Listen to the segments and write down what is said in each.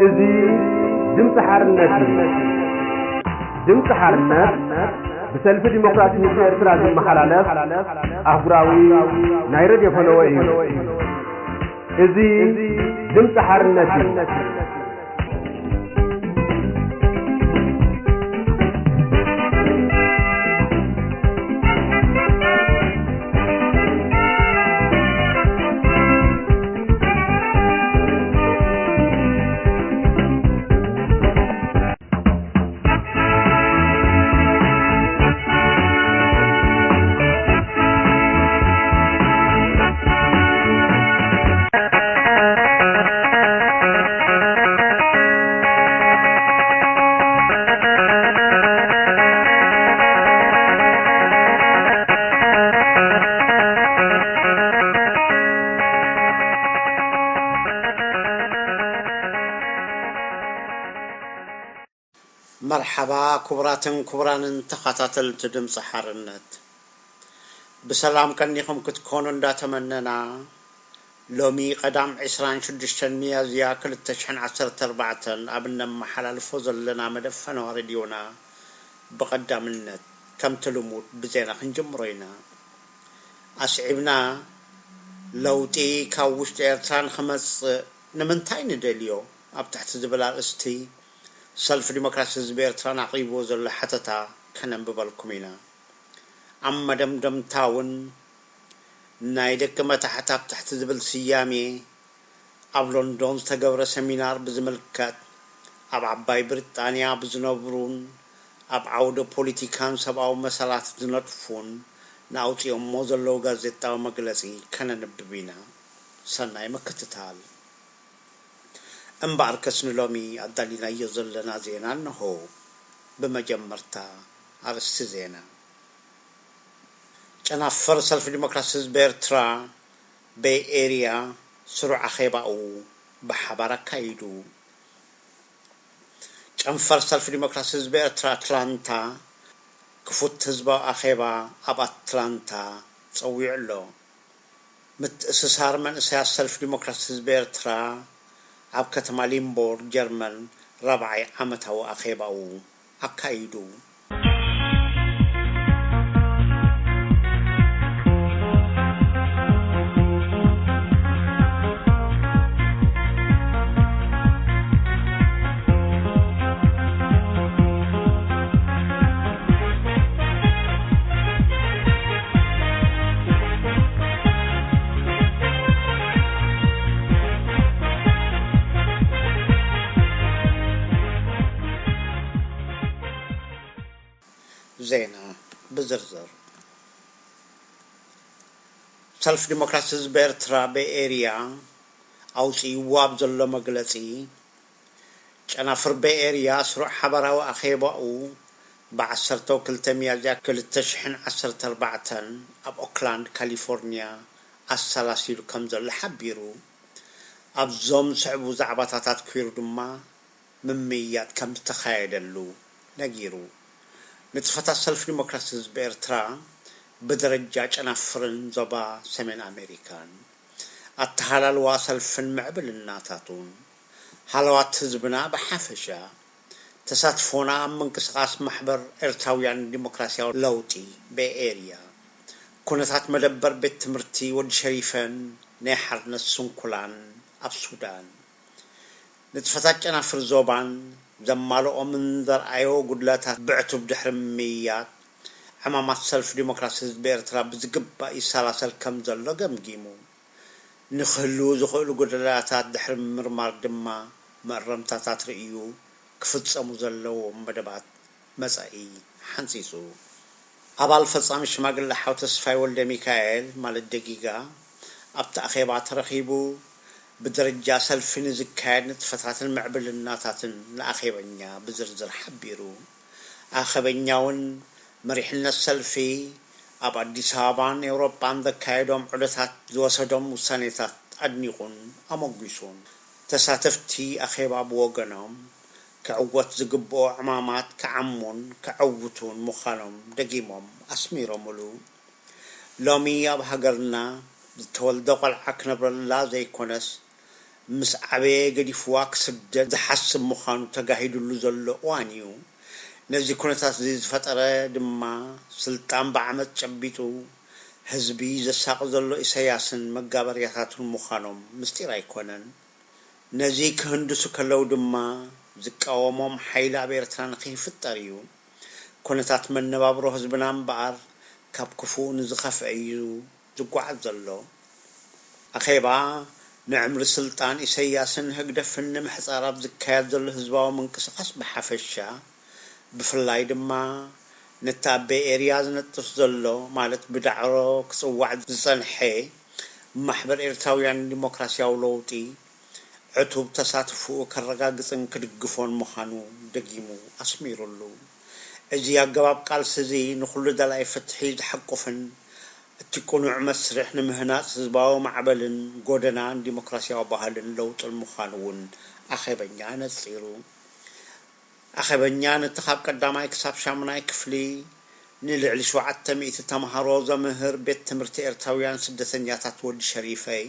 እዚ ድምፂ ሓርነት እዩ። ድምፂ ሓርነት ብሰልፊ ዲሞክራሲ ህዝቢ ኤርትራ ዝመሓላለፍ ኣህጉራዊ ናይ ሬድዮ ፈነወ እዩ። እዚ ድምፂ ሓርነት እዩ። መርሓባ ክቡራትን ክቡራንን ተኸታተልቲ ድምፂ ሓርነት፣ ብሰላም ቀኒኹም ክትኮኑ እንዳተመነና፣ ሎሚ ቀዳም ዕስራን ሽዱሽተን ሚያዝያ ክልተ ሽሕን ዓሰርተ ኣርባዕተን ኣብ እነመሓላልፎ ዘለና መደብ ፈነዋ ሬድዮና ብቐዳምነት ከምቲ ልሙድ ብዜና ክንጅምሮ ኢና። ኣስዒብና፣ ለውጢ ካብ ውሽጢ ኤርትራ ንኽመጽእ ንምንታይ ንደልዮ? ኣብ ትሕቲ ዝብል ኣርእስቲ ሰልፊ ዲሞክራሲ ህዝቢ ኤርትራን ኣቕሪብዎ ዘሎ ሓተታ ከነንብበልኩም ኢና። ኣብ መደምደምታ እውን ናይ ደቂ መታሕት ኣብ ትሕቲ ዝብል ስያሜ ኣብ ሎንዶን ዝተገብረ ሰሚናር ብዝምልከት ኣብ ዓባይ ብሪጣንያ ብዝነብሩን ኣብ ዓውደ ፖለቲካን ሰብኣዊ መሰላት ዝነጥፉን ንኣውፂኦሞ ዘለዉ ጋዜጣዊ መግለፂ ከነንብብ ኢና። ሰናይ ምክትታል። እምበኣርከስ ንሎሚ ኣዳሊናዮ ዘለና ዜና እንሆ። ብመጀመርታ ኣርእስቲ ዜና። ጨናፍር ሰልፊ ዲሞክራሲ ህዝቢ ኤርትራ ቤይ ኤርያ ስሩዕ ኣኼባኡ ብሓባር ኣካይዱ። ጨንፈር ሰልፊ ዲሞክራሲ ህዝቢ ኤርትራ ኣትላንታ ክፉት ህዝባዊ ኣኼባ ኣብ ኣትላንታ ጸዊዑ ኣሎ። ምትእስሳር መንእሰያት ሰልፊ ዲሞክራሲ ህዝቢ ኤርትራ ኣብ ከተማ ሊምቦርግ ጀርመን ራብዓይ ዓመታዊ ኣኼባኡ ኣካይዱ። ዜና ብዝርዝር። ሰልፊ ዲሞክራሲ ህዝቢ ኤርትራ ቤይ ኤርያ ኣውፂእዎ ኣብ ዘሎ መግለፂ፣ ጨናፍር ቤይ ኤርያ ስሩዕ ሓባራዊ ኣኼባኡ ብዓሰርተ ክልተ ሚያዝያ ክልተ ሽሕን ዓሰርተ ኣርባዕተን ኣብ ኦክላንድ ካሊፎርኒያ ኣሰላሲሉ ከም ዘሎ ሓቢሩ። ኣብዞም ዝስዕቡ ዛዕባታት ኣትኲሩ ድማ ምምይያጥ ከም ዝተኻየደሉ ነጊሩ። ንጥፈታት ሰልፊ ዲሞክራሲ ህዝቢ ኤርትራ ብደረጃ ጨናፍርን ዞባ ሰሜን ኣሜሪካን፣ ኣተሃላልዋ ሰልፍን ምዕብልናታቱን፣ ሃለዋት ህዝብና ብሓፈሻ፣ ተሳትፎና ኣብ ምንቅስቓስ ማሕበር ኤርትራውያን ዲሞክራሲያዊ ለውጢ ቤይ ኤርያ፣ ኩነታት መደበር ቤት ትምህርቲ ወዲ ሸሪፈን ናይ ሓርነት ስንኩላን ኣብ ሱዳን፣ ንጥፈታት ጨናፍር ዞባን ዘማልኦምን ዘርኣዮ ጉድለታት ብዕቱብ ድሕሪ ምምይያጥ፣ ዕማማት ሰልፊ ዲሞክራሲ ህዝቢ ኤርትራ ብዝግባእ ይሰላሰል ከም ዘሎ ገምጊሙ። ንክህልዉ ዝኽእሉ ጉድለታት ድሕሪ ምምርማር ድማ መእረምታታት ርእዩ ክፍጸሙ ዘለዎም መደባት መጻኢ ሓንጺጹ። ኣባል ፈጻሚ ሽማግለ ሓው ተስፋይ ወልደ ሚካኤል ማለት ደጊጋ ኣብቲ ኣኼባ ተረኺቡ፣ ብደረጃ ሰልፊ ንዝካየድ ንጥፈታትን ምዕብልናታትን ንኣኼበኛ ብዝርዝር ሓቢሩ። ኣኼበኛ እውን መሪሕነት ሰልፊ ኣብ ኣዲስ ኣበባን ኤውሮጳን ዘካየዶም ዑደታት ዝወሰዶም ውሳኔታት ኣድኒቑን ኣሞጒሱን። ተሳተፍቲ ኣኼባ ብወገኖም፣ ክዕወት ዝግብኦ ዕማማት ክዓሙን ከዐውቱን ምዃኖም ደጊሞም ኣስሚሮምሉ። ሎሚ ኣብ ሃገርና ዝተወልደ ቆልዓ ክነብረላ ዘይኮነስ፣ ምስ ዓበየ ገዲፍዋ ክስደድ ዝሓስብ ምዃኑ ተጋሂዱሉ ዘሎ እዋን እዩ። ነዚ ኩነታት እዚ ዝፈጠረ ድማ ስልጣን ብዓመጽ ጨቢጡ ህዝቢ ዘሳቒ ዘሎ ኢሳያስን መጋበርያታቱን ምዃኖም ምስጢር ኣይኮነን። ነዚ ክህንድሱ ከለዉ ድማ ዝቃወሞም ሓይሊ ኣብ ኤርትራ ንኸይፍጠር እዩ። ኩነታት መነባብሮ ህዝብና እምበኣር ካብ ክፉእ ንዝኸፍአ እዩ ዝጓዓዝ ዘሎ። ኣኼባ ንዕምሪ ስልጣን ኢሰያስን ህግደፍን ንምሕጻር ኣብ ዝካየድ ዘሎ ህዝባዊ ምንቅስቓስ ብሓፈሻ፣ ብፍላይ ድማ ነቲ ኣብ ቤይ ኤርያ ዝነጥፍ ዘሎ፣ ማለት ብዳዕሮ ክጽዋዕ ዝጸንሐ ማሕበር ኤርትራውያን ዲሞክራስያዊ ለውጢ፣ ዕቱብ ተሳትፎኡ ከረጋግጽን ክድግፎን ምዃኑ ደጊሙ ኣስሚሩሉ። እዚ ኣገባብ ቃልሲ እዚ ንኹሉ ደላይ ፍትሒ ዝሓቁፍን እቲ ቅኑዕ መስርሕ ንምህናጽ ህዝባዊ ማዕበልን ጎደናን ዲሞክራስያዊ ባህልን ለውጥን ምዃኑ እውን ኣኼበኛ ነጺሩ። ኣኼበኛ ነቲ ካብ ቀዳማይ ክሳብ ሻሙናይ ክፍሊ ንልዕሊ ሸውዓተ ሚእቲ ተምሃሮ ዘምህር ቤት ትምህርቲ ኤርትራውያን ስደተኛታት ወዲ ሸሪፈይ፣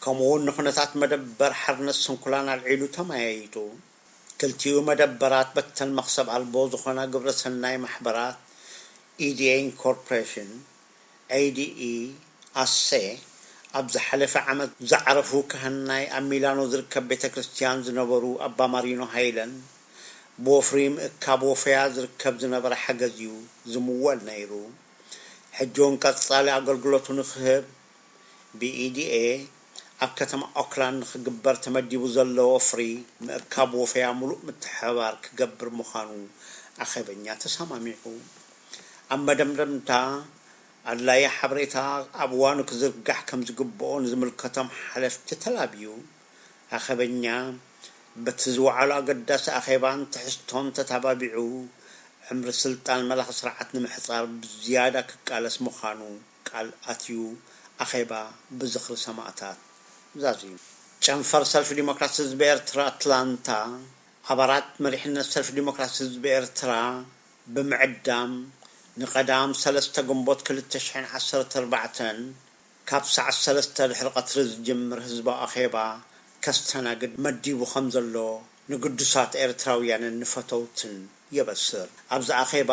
ከምኡውን ንኹነታት መደበር ሓርነት ስንኩላን ኣልዒሉ ተመያይጡ። ክልቲኡ መደበራት በተን መኽሰብ ኣልቦ ዝኾና ግብረ ሰናይ ማሕበራት ኢዲኤ ኢንኮርፖሬሽን፣ ኤዲኢ፣ ኣሴ፣ ኣብ ዝሓለፈ ዓመት ዝዓረፉ ካህን ናይ ኣብ ሚላኖ ዝርከብ ቤተ ክርስቲያን ዝነበሩ ኣባ ማሪኖ ሃይለን ብወፍሪ ምእካብ ወፈያ ዝርከብ ዝነበረ ሓገዝ እዩ ዝምወል ነይሩ። ሕጂ እውን ቀጻሊ ኣገልግሎቱ ንክህብ ብኢዲኤ ኣብ ከተማ ኦክላንድ ንክግበር ተመዲቡ ዘሎ ወፍሪ ምእካብ ወፈያ ምሉእ ምትሕብባር ክገብር ምዃኑ ኣኼበኛ ተሰማሚዑ። ኣብ መደምደምታ ኣድላዪ ሓበሬታ ኣብ እዋኑ ክዝርጋሕ ከም ዝግብኦ ንዝምልከቶም ሓለፍቲ ተላብዩ። ኣኼበኛ በቲ ዝወዓሎ ኣገዳሲ ኣኼባን ትሕዝቶን ተታባቢዑ ዕምሪ ስልጣን መላኺ ስርዓት ንምሕጻር ብዝያዳ ክቃለስ ምዃኑ ቃል ኣትዩ ኣኼባ ብዝኽሪ ሰማእታት ዛዝዩ። ጨንፈር ሰልፊ ዲሞክራሲ ህዝቢ ኤርትራ ኣትላንታ ኣባላት መሪሕነት ሰልፊ ዲሞክራሲ ህዝቢ ኤርትራ ብምዕዳም ንቐዳም ሰለስተ ግንቦት ክልተ ሽሕን ዓሰርተ ኣርባዕተን ካብ ሰዓት ሰለስተ ድሕሪ ቀትሪ ዝጅምር ህዝባዊ ኣኼባ ከስተናግድ መዲቡ ከም ዘሎ ንግዱሳት ኤርትራውያንን ንፈተውትን የበስር። ኣብዚ ኣኼባ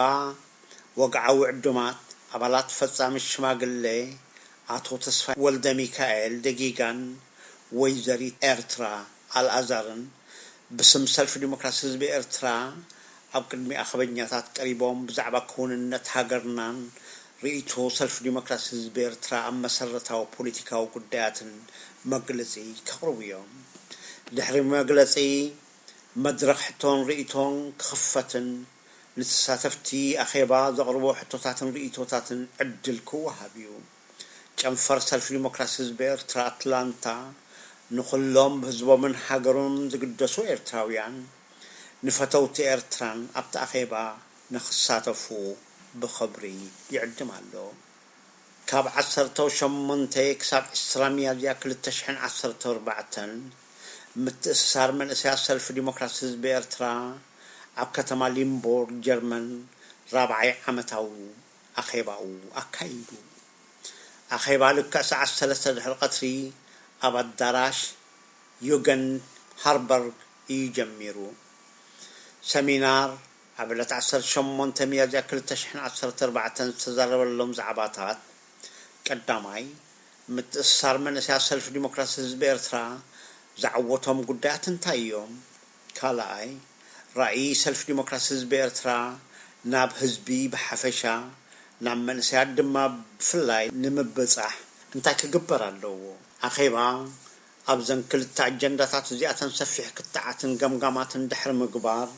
ወግዓዊ ዕዱማት፣ ኣባላት ፈጻሚ ሽማግሌ ኣቶ ተስፋይ ወልደሚካኤል ደጊጋን ወይዘሪት ኤርትራ ኣልኣዛርን ብስም ሰልፊ ዲሞክራሲ ህዝቢ ኤርትራ ኣብ ቅድሚ ኣኼበኛታት ቀሪቦም ብዛዕባ ክውንነት ሃገርናን ርእይቶ ሰልፊ ዲሞክራሲ ህዝቢ ኤርትራ ኣብ መሰረታዊ ፖለቲካዊ ጉዳያትን መግለጺ ከቕርቡ እዮም። ድሕሪ መግለጺ መድረኽ ሕቶን ርእይቶን ክኽፈትን ንተሳተፍቲ ኣኼባ ዘቕርቦ ሕቶታትን ርእይቶታትን ዕድል ክወሃብ እዩ። ጨንፈር ሰልፊ ዲሞክራሲ ህዝቢ ኤርትራ ኣትላንታ ንኹሎም ብህዝቦምን ሃገሮምን ዝግደሱ ኤርትራውያን፣ ንፈተውቲ ኤርትራን ኣብቲ ኣኼባ ንኽሳተፉ ብኽብሪ ይዕድም ኣሎ። ካብ ዓሰርተ ሸሞንተ ክሳብ ዕስራ ሚያዝያ ክልተ ሽሕን ዓሰርተ ኣርባዕተን ምትእስሳር መንእሰያት ሰልፊ ዲሞክራሲ ህዝቢ ኤርትራ ኣብ ከተማ ሊምቦርግ ጀርመን ራብዓይ ዓመታዊ ኣኼባኡ ኣካይዱ። ኣኼባ ልክዕ ሰዓት ሰለስተ ድሕሪ ቀትሪ ኣብ ኣዳራሽ ዩገን ሃርበርግ እዩ ጀሚሩ። ሰሚናር ኣብ ዕለት ዓሰርተ ሸሞንተ ሚያዝያ ክልተ ሽሕን ዓሰርተ ኣርባዕተን ዝተዛረበሎም ዛዕባታት፣ ቀዳማይ፣ ምትእስሳር መንእሰያት ሰልፊ ዲሞክራሲ ህዝቢ ኤርትራ ዝዓወቶም ጉዳያት እንታይ እዮም? ካልኣይ፣ ራእይ ሰልፊ ዲሞክራሲ ህዝቢ ኤርትራ ናብ ህዝቢ ብሓፈሻ፣ ናብ መንእሰያት ድማ ብፍላይ ንምብጻሕ እንታይ ክግበር ኣለዎ? ኣኼባ ኣብዘን ክልተ ኣጀንዳታት እዚኣተን ሰፊሕ ክትዓትን ገምጋማትን ድሕሪ ምግባር፣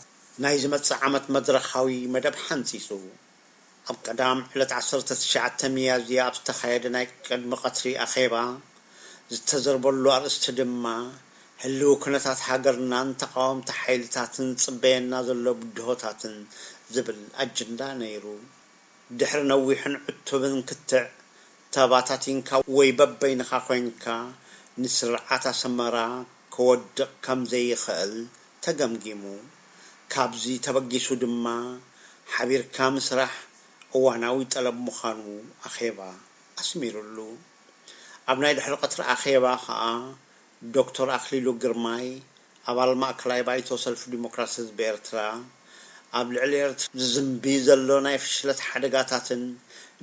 ናይ ዝመጽእ ዓመት መድረኻዊ መደብ ሓንጺጹ። ኣብ ቀዳም ዕለት ዓሰርተ ትሽዓተ ሚያዝያ ኣብ ዝተኻየደ ናይ ቅድሚ ቀትሪ ኣኼባ ዝተዘርበሉ ኣርእስቲ ድማ፣ ህልው ኩነታት ሃገርናን ተቓወምቲ ሓይልታትን ዝጽበየና ዘሎ ብድሆታትን ዝብል ኣጀንዳ ነይሩ። ድሕሪ ነዊሕን ዕቱብን ክትዕ፣ ተባታቲንካ ወይ በበይንኻ ኮይንካ ንስርዓት ኣሰመራ ከወድቕ ከም ዘይኽእል ተገምጊሙ። ካብዚ ተበጊሱ ድማ፣ ሓቢርካ ምስራሕ እዋናዊ ጠለብ ምዃኑ ኣኼባ ኣስሚሩሉ። ኣብ ናይ ድሕሪ ቀትሪ ኣኼባ ኸኣ፣ ዶክተር ኣክሊሉ ግርማይ፣ ኣባል ማእከላይ ባይቶ ሰልፊ ዲሞክራሲ ህዝቢ ኤርትራ፣ ኣብ ልዕሊ ኤርትራ ዝዝንቢ ዘሎ ናይ ፍሽለት ሓደጋታትን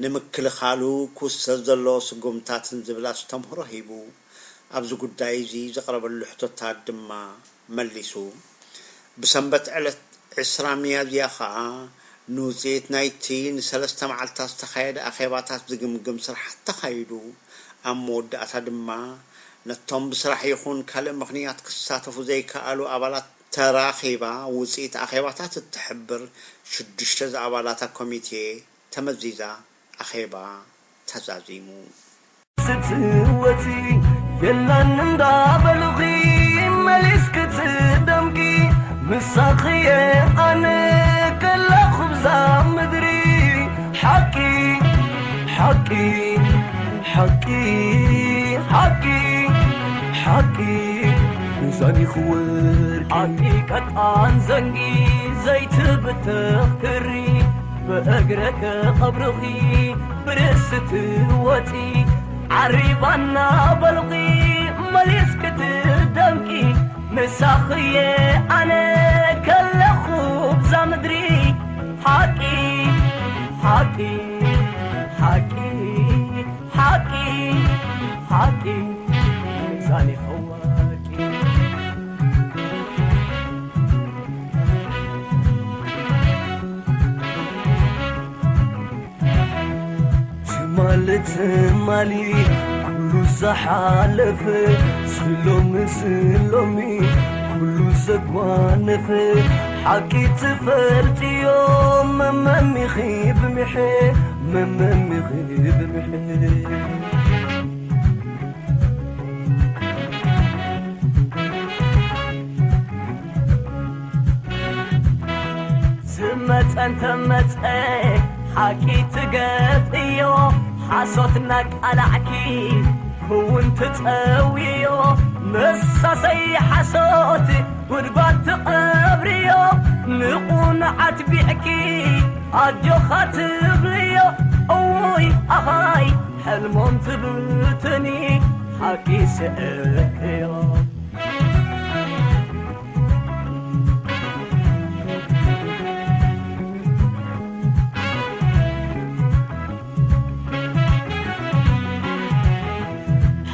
ንምክልኻሉ ክውሰድ ዘሎ ስጉምታትን ዝብል ኣስተምህሮ ሂቡ። ኣብዚ ጉዳይ እዚ ዘቕረበሉ ሕቶታት ድማ መሊሱ። ብሰንበት ዕለት ዕስራ ሚያዝያ ኸኣ ንውጽኢት ናይቲ ንሰለስተ መዓልታት ዝተኻየደ ኣኼባታት ዝግምግም ስራሓት ተኻይዱ። ኣብ መወዳእታ ድማ ነቶም ብስራሕ ይኹን ካልእ ምኽንያት ክሳተፉ ዘይከኣሉ ኣባላት ተራኺባ ውጽኢት ኣኼባታት እትሕብር ሽዱሽተ ዝኣባላታ ኮሚቴ ተመዚዛ ኣኼባ ተዛዚሙ። ስትወጺ የላን እንዳበሉኺ መሊስኪ ትደምቂ ምሳኺ እየ ኣነ ከለኹ ብዛ ምድሪ ሓቂ ሓቂ ሓቂ ሓቂ ሓቂ ሚዛን ይኽወርኪ ሓቂ ቀጣን ዘንጊ ዘይትብተኽ ክሪ ብእግረ ክቐብርኺ ብርእሲ ትወጺ ዓሪባ እናበልኺ መሊስኪ ትደምቂ ምሳኽየ ኣነ ከለኹ ብዛ ምድሪ ሓቂ ሓቂ ሓቂ ሓቂ ሓቂ ሚዛን ይኸወርቂ ትማሊ ትማሊ ኩሉ ዝሓለፈ ስሎሚ ስሎሚ ኩሉ ዘጓነፈ ሓቂ ትፈልጥዮ መመሚኺ ብሚሐ መመሚኺ ብሚሐ ዝመጸ እንተመጸ ሓቂ ትገፍዮ ሓሶት እናቃላዕኪ ክውን ትጸውዮ መሳሰይ ሓሶት ጉድጓድ ትቐብርዮ ንቑኑዓት ቢዕኪ ኣጆኻ ትብልዮ እውይ ኣኻይ ሕልሞም ትብትኒ ሓቂ ስእክዮ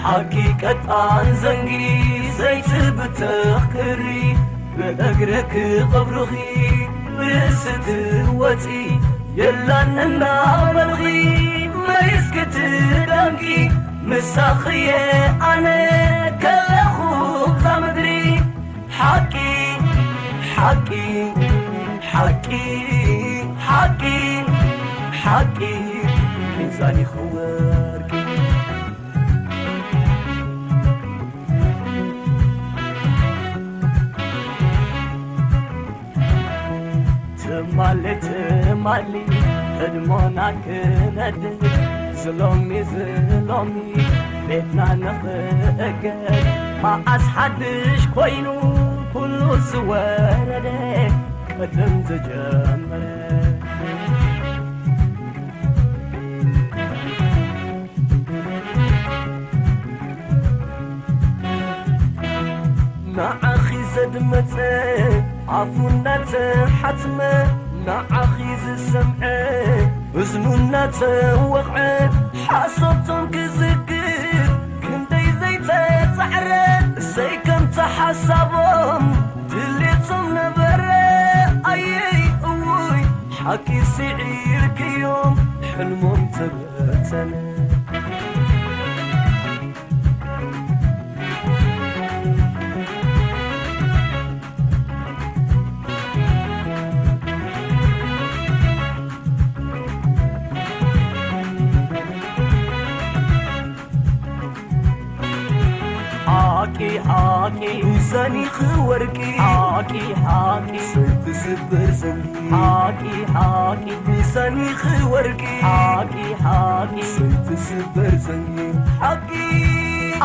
ሓቂ ቀጣን ዘንጊ ዘይትብተኽ ክሪ ብእግረ ክቐብርኺ ብርእሲ ትወፂ የላን እናበልኺ መሊስኪ ትደምቂ ምሳኽየ ኣነ ከለኹ እዛ ምድሪ ሓቂ ሓቂ ሓቂ ሓቂ ሓቂ ሚዛን ይኸወርቂ ትማሊ ትማሊ ህድሞና ክነድድ ዝሎሚ ዝሎሚ ቤትና ንኽእገድ መዓስ ሓድሽ ኮይኑ ኩሉ ዝወረደ ቅድም ዝጀመረ ንዓኺ ዘድመጸ ኣፉ እናተሓትመ ንዓኺ ዝሰምዐ እዝኑ እናተወቕዐ ሓሶቶም ክዝግብ ክንደይ ዘይተጻዕረ ዘይከምቲ ሓሳቦም ድሌቶም ነበረ ኣየይ እውይ ሓቂ ስዒርክዮም ሕልሞም ተበተነ ሓቂ ሓቂ ሚዛን ይኽወርቂ ሓቂ ሓቂ ሰይትስበር ዘንጊ ሓቂ ሓቂ ሚዛን ይኽወርቂ ሓቂ ሓቂ ሰይትስበር ዘንጊ ሓቂ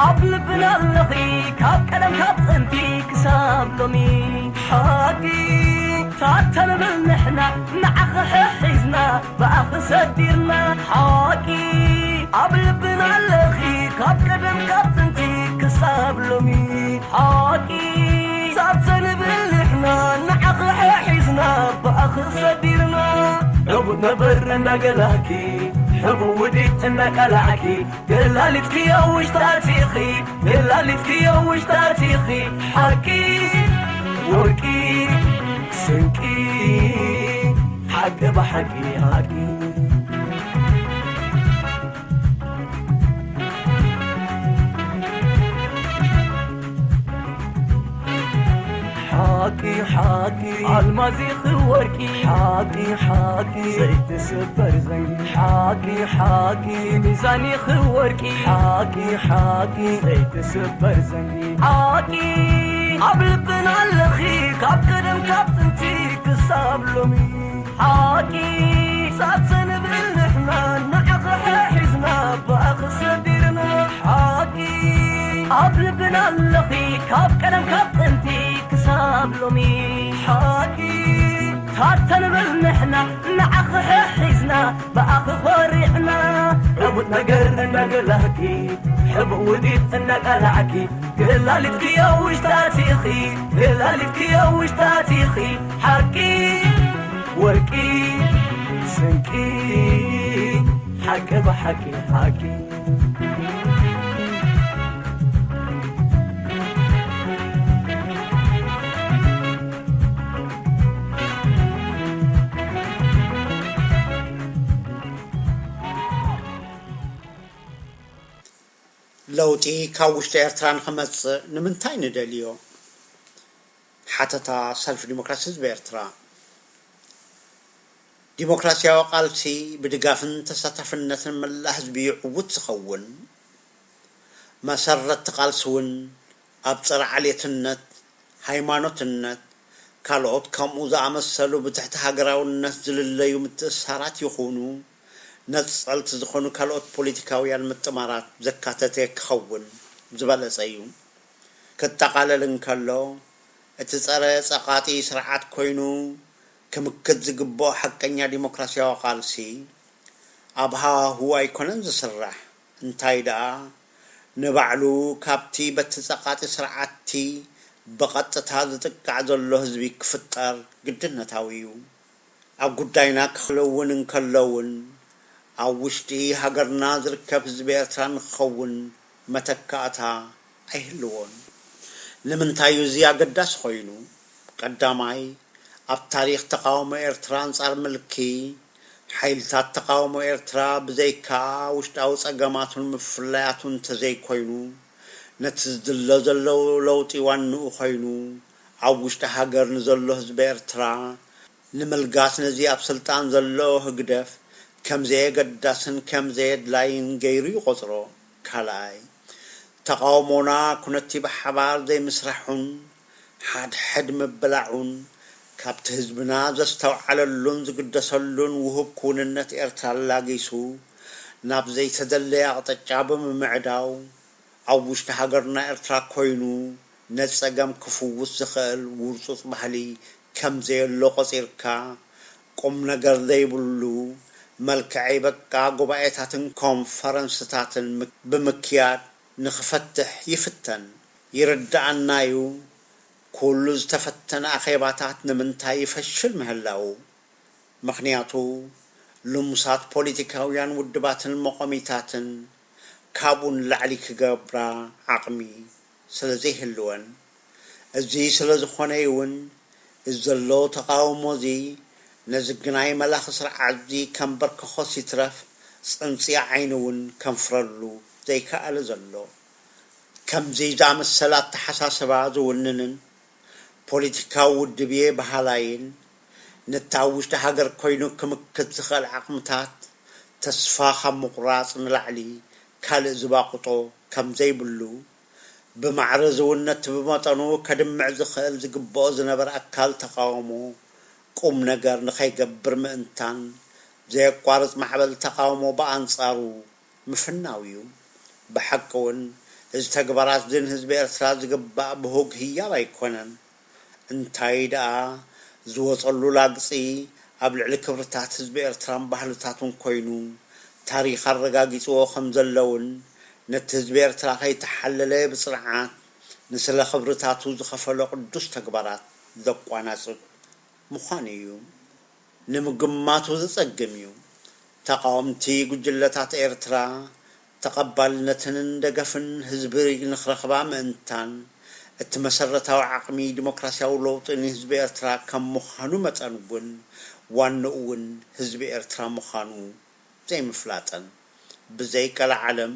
ኣብ ልብና ኣለኺ ካብ ቀደም ካብ ጥንቲ ክሳብ ሎሚ ሓቂ ታተንብል ንሕና ንዓኺ ሕሒዝና ብኣኺ ሰዲርና ሓቂ ኣብ ልብና ኣለኺ ካብ ቀደም ካብ ጥንቲ ክሳብ ኣብ ሎሚ ሓቂ ሳብ ዘንብል ንሕና ንዓኺ ሒዝና ብኣኺ ሰዲርና ዕቡድ ነበር እንዳገላኪ ሕቡእ ውዲት እንዳቃላዕኪ ገላሊትኪዮ ውሽጣቲኺ ገላሊትኪዮ ውሽጣቲኺ ሓቂ ወርቂ ስንቂ ሓቂ ብሓቂ ሓቂ ሓቂ ሓቂ ኣልማዝ ኢኺ ወርቂ ሓቂ ሓቂ ዘይትስበር ዘንጊ ሓቂ ሓቂ ሚዛን ኢኺ ወርቂ ሓቂ ሓቂ ዘይትስበር ዘንጊ ሓቂ ኣብ ልብና ኣለኺ ካብ ቀደም ካብ ጥንቲ ክሳብ ሎሚ ሓቂ ሳብ ዘንብል ንሕና ንዓኺ ሒዝና ብኣኺ ሰዲርና ሓቂ ኣብ ልብና ኣለኺ ካብ ቀደም ካብ ጥንቲ ክሳብ ሎሚ ሓቂ ታተንብል ንሕና ንዓኺ ሒዝና ብኣኺ ኮሪዕና ዕቡድ ነገር እንዳገላኪ ሕቡእ ውዲት እንዳቃላዕኪ ገላሊትኪዮ ውሽጣቲኺ ገላሊትኪዮ ውሽጣቲኺ ሓቂ ወርቂ ስንቂ ሓቂ ብሓቂ ሓቂ ለውጢ ካብ ውሽጢ ኤርትራ ንኽመጽእ ንምንታይ ንደልዮ? ሓተታ ሰልፊ ዲሞክራሲ ህዝቢ ኤርትራ። ዲሞክራሲያዊ ቃልሲ ብድጋፍን ተሳታፍነትን መላእ ህዝቢ እዩ ዕዉት ዝኸውን። መሰረትቲ ቃልሲ እውን ኣብ ጸረ ዓሌትነት፣ ሃይማኖትነት፣ ካልኦት ከምኡ ዝኣመሰሉ ብትሕቲ ሃገራውነት ዝልለዩ ምትእስሳራት ይኹኑ፣ ነጸልቲ ዝኾኑ ካልኦት ፖለቲካውያን ምጥማራት ዘካተተ ክኸውን ዝበለጸ እዩ። ክጠቓለል እንከሎ፣ እቲ ጸረ ጸቓጢ ስርዓት ኮይኑ ክምክት ዝግብኦ ሓቀኛ ዲሞክራሲያዊ ቃልሲ፣ ኣብ ሃዋህው ኣይኮነን ዝስራሕ፣ እንታይ ደኣ ንባዕሉ ካብቲ በቲ ጸቓጢ ስርዓትቲ ብቐጥታ ዝጥቃዕ ዘሎ ህዝቢ ክፍጠር ግድነታዊ እዩ። ኣብ ጉዳይና ክኸውን እንከሎ እውን፣ ኣብ ውሽጢ ሃገርና ዝርከብ ህዝቢ ኤርትራ ንክኸውን መተካእታ ኣይህልዎን። ንምንታይ እዩ እዚ ኣገዳሲ ኮይኑ? ቀዳማይ፣ ኣብ ታሪኽ ተቓውሞ ኤርትራ ኣንጻር ምልኪ፣ ሓይልታት ተቓውሞ ኤርትራ ብዘይካ ውሽጣዊ ጸገማቱን ምፍላያቱን እንተዘይኮይኑ፣ ነቲ ዝድለ ዘሎ ለውጢ ዋንኡ ኮይኑ፣ ኣብ ውሽጢ ሃገር ንዘሎ ህዝቢ ኤርትራ ንምልጋስ ነዚ ኣብ ስልጣን ዘሎ ህግደፍ ከም ዘየገዳስን ከም ዘየድላይን ገይሩ ይቖጽሮ። ካልኣይ፣ ተቓውሞና ኩነቲ ብሓባር ዘይምስራሑን ሓድሕድ ምብላዑን ካብቲ ህዝብና ዘስተውዓለሉን ዝግደሰሉን ውሁብ ክውንነት ኤርትራ ኣላጊሱ ናብ ዘይተደለየ ኣቕጣጫ ብምምዕዳው፣ ኣብ ውሽጢ ሃገርና ኤርትራ ኮይኑ ነቲ ጸገም ክፍውስ ዝኽእል ውርጹጽ ባህሊ ከም ዘየሎ ቆጺርካ፣ ቁም ነገር ዘይብሉ፣ መልክዐይ በቃ ጉባኤታትን ኮንፈረንስታትን ም-፣ ብምክያድ ንኽፈትሕ ይፍተን። ይርድኣና እዩ፣ ኩሉ ዝተፈተነ ኣኼባታት ንምንታይ ይፈሽል ምህላዉ። ምኽንያቱ፣ ልሙሳት ፖለቲካውያን ውድባትን መቆሚታትን ካብኡ ንላዕሊ ክገብራ ዓቕሚ ስለ ዘይህልወን። እዚ ስለ ዝኾነ እውን፣ እዚ ዘሎ ተቓውሞ እዚ ነዚ ግናይ መላኺ ስርዓት እዚ ከንበርክኾስ ይትረፍ፣ ጽንጽያ ዓይኒ እውን ከንፍረሉ ዘይከኣለ ዘሎ። ከምዚ ዝኣመሰለ ኣተሓሳስባ ዝውንንን ፖለቲካዊ ውድብ እየ በሃላይን፣ ነቲ ኣብ ውሽጢ ሃገር ኮይኑ ክምክት ዝኽእል ዓቕምታት ተስፋ ካብ ምቑራጽ ንላዕሊ ካልእ ዝባቕጦ ከም ዘይብሉ፣ ብማዕረ ዝውነት ብመጠኑ ከድምዕ ዝኽእል ዝግብኦ ዝነበረ ኣካል ተቓውሞ ቁም ነገር ንኸይገብር ምእንታን፣ ዘየቋርጽ ማዕበል ተቓውሞ ብኣንጻሩ ምፍናው እዩ። ብሓቂ እውን፣ እዚ ተግባራት እዚ ንህዝቢ ኤርትራ ዝግባእ ብሁግ ህያብ ኣይኮነን። እንታይ ደኣ፣ ዝወጸሉ ላግጺ ኣብ ልዕሊ ክብርታት ህዝቢ ኤርትራን ባህልታቱን ኮይኑ፣ ታሪኽ ኣረጋጊጽዎ ከም ዘለውን፣ ነቲ ህዝቢ ኤርትራ ከይተሓለለ ብጽንዓት ንስለ ክብርታቱ ዝኸፈሎ ቅዱስ ተግባራት ዘቋናጽብ ምዃኑ እዩ። ንምግማቱ ዘጸግም እዩ። ተቓወምቲ ጉጅለታት ኤርትራ ተቐባልነትን ደገፍን ህዝቢ ንኽረኽባ ምእንታን፣ እቲ መሰረታዊ ዓቕሚ ዲሞክራሲያዊ ለውጢ ንህዝቢ ኤርትራ ከም ምዃኑ መጠን እውን ዋንኡ እውን ህዝቢ ኤርትራ ምዃኑ ዘይምፍላጠን፣ ብዘይ ቀለዓለም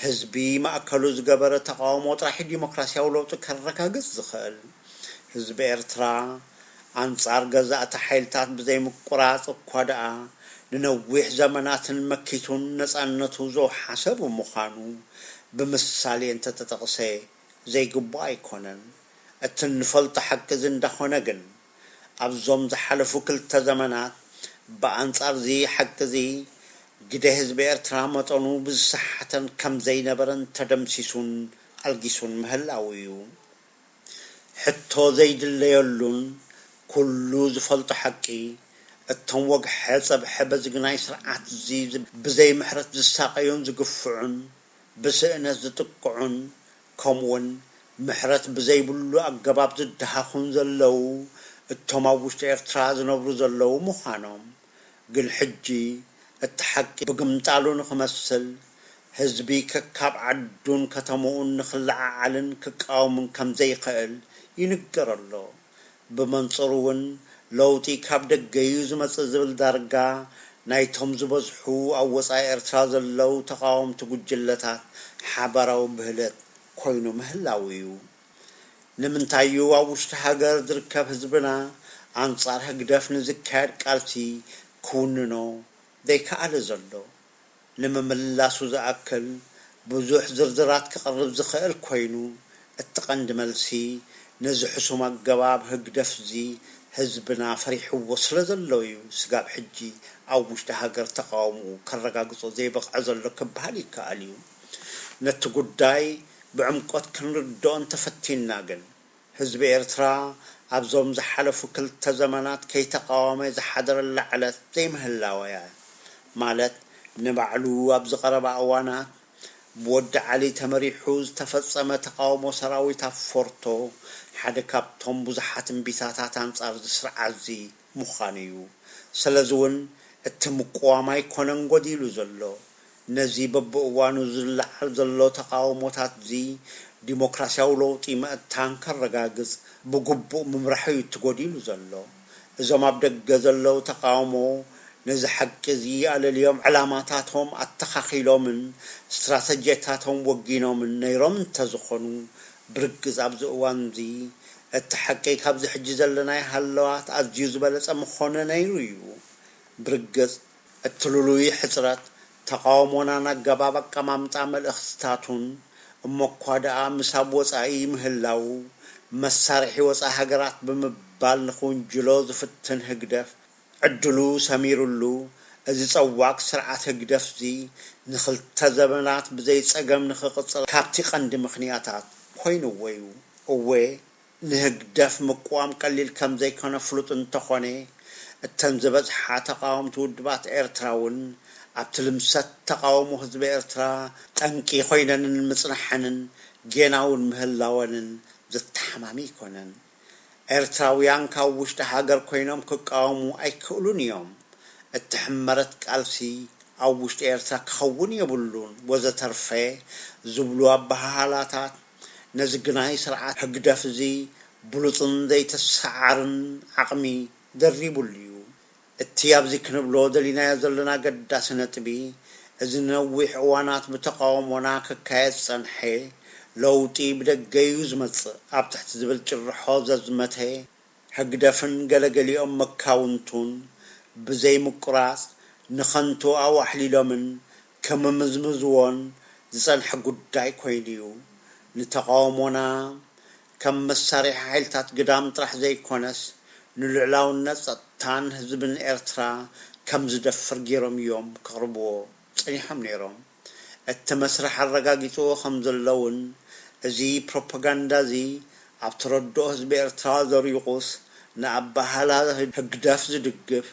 ህዝቢ ማእከሉ ዝገበረ ተቓውሞ ጥራሕ ዲሞክራሲያዊ ለውጢ ከረጋግጽ ዝኽእል። ህዝቢ ኤርትራ ኣንጻር ገዛእቲ ሓይልታት ብዘይ ምቁራጽ እኳ ደኣ ንነዊሕ ዘመናትን መኪቱን ነጻነቱ ዘውሓሰ ብምዃኑ ብምሳሌ እንተተጠቕሰ ዘይግቡእ ኣይኮነን። እቲ እንፈልጦ ሓቂ እዚ እንዳኾነ ግን ኣብዞም ዝሓለፉ ክልተ ዘመናት ብኣንጻር እዚ ሓቂ እዚ ግደ ህዝቢ ኤርትራ መጠኑ ብዝሰሓተን ከም ዘይነበረን ተደምሲሱን ኣልጊሱን ምህላው እዩ። ሕቶ ዘይድለየሉን ኩሉ ዝፈልጦ ሓቂ፣ እቶም ወግሐ ጸብሐ በዝግናይ ስርዓት እዚ ብዘይ ምሕረት ዝሳቐዩን ዝግፍዑን፣ ብስእነት ዝጥቅዑን፣ ከምኡውን ምሕረት ብዘይብሉ ኣገባብ ዝደሃኹን ዘለዉ፣ እቶም ኣብ ውሽጢ ኤርትራ ዝነብሩ ዘለዉ ምዃኖም። ግን ሕጂ እቲ ሓቂ ብግምጣሉ ንኽመስል፣ ህዝቢ ከካብ ዓዱን ከተማኡን ንኽለዓዓልን ክቃወምን ከም ዘይኽእል ይንገር ኣሎ። ብመንጽሩ እውን ለውጢ ካብ ደገ እዩ ዝመጽእ ዝብል ዳርጋ ናይቶም ዝበዝሑ ኣብ ወጻኢ ኤርትራ ዘለዉ ተቓወምቲ ጉጅለታት ሓባራዊ ብህለት ኮይኑ ምህላው እዩ። ንምንታይ እዩ ኣብ ውሽጢ ሃገር ዝርከብ ህዝብና ኣንጻር ህግደፍ ንዝካየድ ቃልሲ ክውንኖ ዘይከኣለ ዘሎ? ንምምላሱ ዝኣክል፣ ብዙሕ ዝርዝራት ክቐርብ ዝኽእል ኮይኑ፣ እቲ ቀንዲ መልሲ፣ ነዚ ሕሱም ኣገባብ ህግደፍዚ ህዝብና ፈሪሕዎ ስለ ዘሎ እዩ ስጋብ ሕጂ ኣብ ውሽጢ ሃገር ተቓውምኡ ከረጋግጾ ዘይበቕዐ ዘሎ ክበሃል ይከኣል እዩ። ነቲ ጉዳይ ብዕምቆት ክንርድኦ እንተፈቲንና ግን፣ ህዝቢ ኤርትራ ኣብዞም ዝሓለፉ ክልተ ዘመናት ከይተቓወመ ዝሓደረላ ዕለት ዘይምህላዋ እያ። ማለት፣ ንባዕሉ ኣብ ዝቐረባ እዋናት ብወዲ ዓሊ ተመሪሑ ዝተፈጸመ ተቓውሞ ሰራዊት ኣብ ፎርቶ ሓደ ካብቶም ብዙሓት እምቢታታት ኣንጻር እዚ ስርዓት እዚ ምዃኑ እዩ። ስለዚ እውን እቲ ምቅዋም ኣይኮነን ጎዲሉ ዘሎ። ነዚ በብእዋኑ ዝለዓል ዘሎ ተቓውሞታት እዚ ዲሞክራሲያዊ ለውጢ ምእንታን ከረጋግጽ ብግቡእ ምምራሕ እዩ እቲ ጎዲሉ ዘሎ። እዞም ኣብ ደገ ዘለዉ ተቓውሞ ነዚ ሓቂ እዚ ኣለልዮም ዕላማታቶም ኣተኻኺሎምን ስትራተጂታቶም ወጊኖምን ነይሮም እንተዝኾኑ፣ ብርግጽ ኣብዚ እዋን እዚ እቲ ሓቂ ካብዚ ሕጂ ዘለናዮ ሃለዋት ኣዝዩ ዝበለጸ ምኾነ ነይሩ እዩ። ብርግጽ፣ እቲ ልሉይ ሕጽረት ተቓውሞናን ኣገባብ ኣቀማምጣ መልእኽትታቱን እሞ እኳ ደኣ ምስ ኣብ ወጻኢ ምህላዉ፣ መሳርሒ ወጻኢ ሃገራት ብምባል ንኽውንጅሎ ዝፍትን ህግደፍ፣ ዕድሉ ሰሚሩሉ፣ እዚ ጸዋግ ስርዓት ህግደፍዚ ንኽልተ ዘመናት ብዘይ ጸገም ንኽቕጽል ካብቲ ቀንዲ ምኽንያታት ኮይንዎ እዩ። እወ፣ ንህግደፍ ምቅዋም ቀሊል ከም ዘይኮነ ፍሉጥ እንተኾነ፣ እተን ዝበዝሓ ተቓወምቲ ውድባት ኤርትራ እውን ኣብቲ ልምሰት ተቓውሞ ህዝቢ ኤርትራ ጠንቂ ኮይነንን ምጽናሐንን ጌና እውን ምህላወንን ዘተሓማሚ ኣይኮነን። ኤርትራውያን ካብ ውሽጢ ሃገር ኮይኖም ክቃወሙ ኣይክእሉን እዮም። እቲ ሕመረት ቃልሲ ኣብ ውሽጢ ኤርትራ ክኸውን የብሉን ወዘተርፈ ዝብሉ ኣበሃህላታት ነዚ ግናይ ስርዓት ህግደፍ እዚ ብሉጽን ዘይተሰዓርን ዓቕሚ ደሪቡሉ እዩ። እቲ ኣብዚ ክንብሎ ደሊናዮ ዘለና ኣገዳሲ ነጥቢ፣ እዚ ንነዊሕ እዋናት ብተቓውሞና ክካየድ ዝጸንሐ ለውጢ ብደገ እዩ ዝመጽእ ኣብ ትሕቲ ዝብል ጭርሖ ዘዝመተ ህግደፍን ገለገሊኦም መካውንቱን ብዘይ ምቁራጽ ንኸንቱ ኣዋሕሊሎምን ክምምዝምዝዎን ዝጸንሐ ጉዳይ ኮይኑ እዩ። ንተቓውሞና ከም መሳርሒ ሓይልታት ግዳም ጥራሕ ዘይኮነስ፣ ንልዑላውነት ጸጥታን ህዝብን ኤርትራ ከም ዝደፍር ገይሮም እዮም ከቕርብዎ ጸኒሖም ነይሮም። እቲ መስርሕ ኣረጋጊጽዎ ከም ዘሎ እውን፣ እዚ ፕሮፓጋንዳ እዚ ኣብ ተረድኦ ህዝቢ ኤርትራ ዘሪቑስ፣ ንኣበሃህላ ህግደፍ ዝድግፍ፣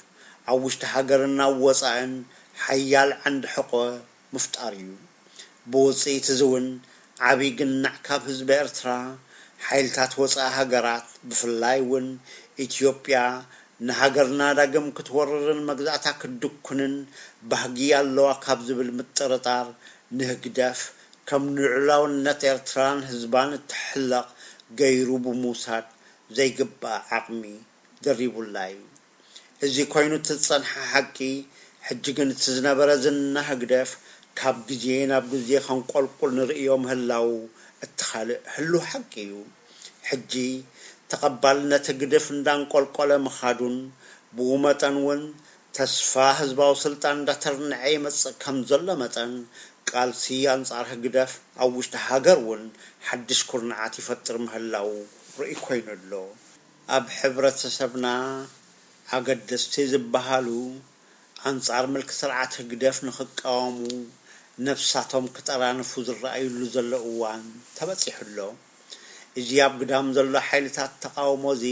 ኣብ ውሽጢ ሃገርን ኣብ ወጻእን ሓያል ዓንዲ ሕቖ ምፍጣር እዩ። ብውጽኢት እዚ እውን ዓቢ ግናዕ ካብ ህዝቢ ኤርትራ፣ ሓይልታት ወጻኢ ሃገራት፣ ብፍላይ እውን ኢትዮጵያ ንሃገርና ዳግም ክትወርርን መግዛእታ ክትድኩንን ባህጊ ኣለዋ ካብ ዝብል ምጥርጣር፣ ንህግደፍ ከም ንልዑላውነት ኤርትራን ህዝባን እትሕለቕ ገይሩ ብምውሳድ ዘይግባእ ዓቕሚ ደሪቡላ እዩ። እዚ ኮይኑ እቲ ዝጸንሐ ሓቂ፣ ሕጂ ግን እቲ ዝነበረ ዝና ህግደፍ ካብ ግዜ ናብ ግዜ ከንቆልቁል ንርእዮ ምህላዉ እቲ ካልእ ህሉው ሓቂ እዩ። ሕጂ ተቐባልነት ህግደፍ እንዳንቆልቆለ ምኻዱን ብኡ መጠን እውን ተስፋ ህዝባዊ ስልጣን እንዳተርንዐ ይመጽእ ከም ዘሎ መጠን፣ ቃልሲ ኣንጻር ህግደፍ ኣብ ውሽጢ ሃገር እውን ሓድሽ ኩርንዓት ይፈጥር ምህላዉ ርኡይ ኮይኑ ኣሎ። ኣብ ሕብረተሰብና ኣገደስቲ ዝበሃሉ ኣንጻር ምልኪ ስርዓት ህግደፍ ንኽቃወሙ ነብሳቶም ክጠራንፉ ዝረኣዩሉ ዘሎ እዋን ተበጺሑ ኣሎ። እዚ ኣብ ግዳም ዘሎ ሓይልታት ተቓውሞ እዚ